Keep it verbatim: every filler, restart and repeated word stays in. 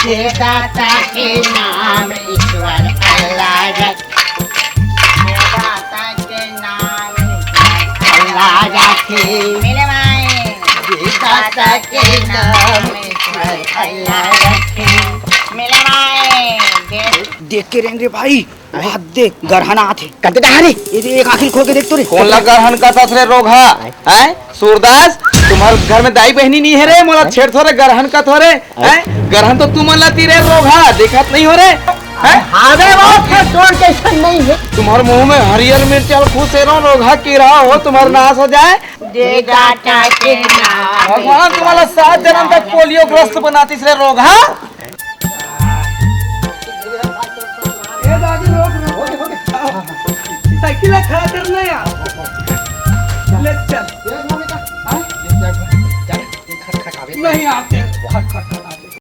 हे दाता के नाम ईश्वर अल्लाह रखे। हे दाता के नाम ईश्वर अल्लाह रखे। मेरे माई। हे दाता के नाम ईश्वर अल्लाह रखे। मेरे माई। देख के रेंग रे भाई, वहाँ देख, गरहन आत हे। कते डहारे? ये दे, एक आँखी खोल के देख तो रे। कोन ला गरहन कथस रे रोगहा? हैं? सूरदास, तुम्हर घर में दाई बहिनी नइ हे रे, मोला छेड़थो रे, गरहन कथो रे, हैं? गरहन तो तुमन ला ती रे रोगहा, देखत नइ हो रे, हैं? अबे वो फेर तोर कइसन नइ हे? तुम्हर मुँह में हरियर मिर्चा ल खुसेरो रोगहा, कीरा हो, तुम्हर नाश हो जाए। दे दाता के नाम। भगवान तुम्हर ला सात जनम तक पोलियो ग्रस्त बनातिस रे रोगहा। ए दादी, रोक, रोक, रोक। साइकिल ला खड़ा करना यार। ले चल। हाँ? नहीं आते।